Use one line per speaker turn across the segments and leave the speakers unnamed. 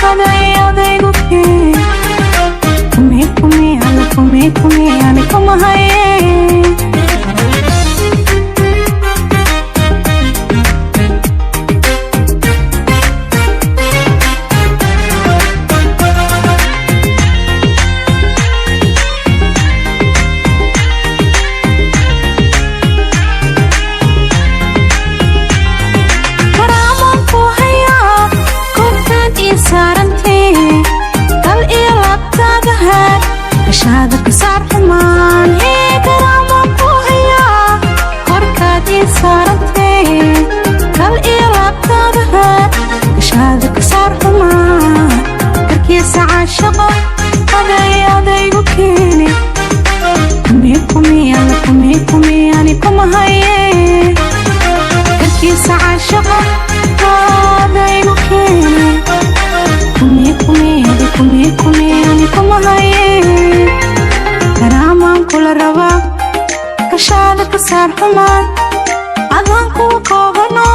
Aday adaygu keen. Kumi kumi alla kumi kumi ani kuma haye. Karaamaan ku hayaa, korkaad ii saarantee, kal iyo laabtaada haad, gashaada ka saar xumaan. Hee, karaamaan ku hayaa, korkaad ii saarantee, kal iyo laabtaada haad, gashaada ka saar xumaan. Karkiisa caashaqo aday adaygu keene. Kumi kumi alla kumi kumi ani kuma haye. Karkiisa caashaqa adaygu keene. Kumi kumi adi kumi kumi ani kuma haye. Karaamaan kula rabaa, kashaada ka saar xumaan. Adaan kuwa koobano,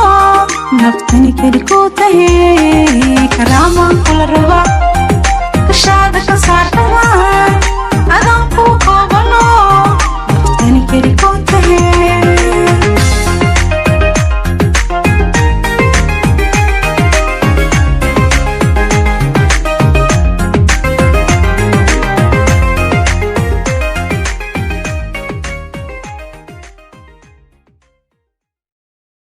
naftani keli ku tahe. Karaamaan kula rabaa, kashaada ka saar xumaan.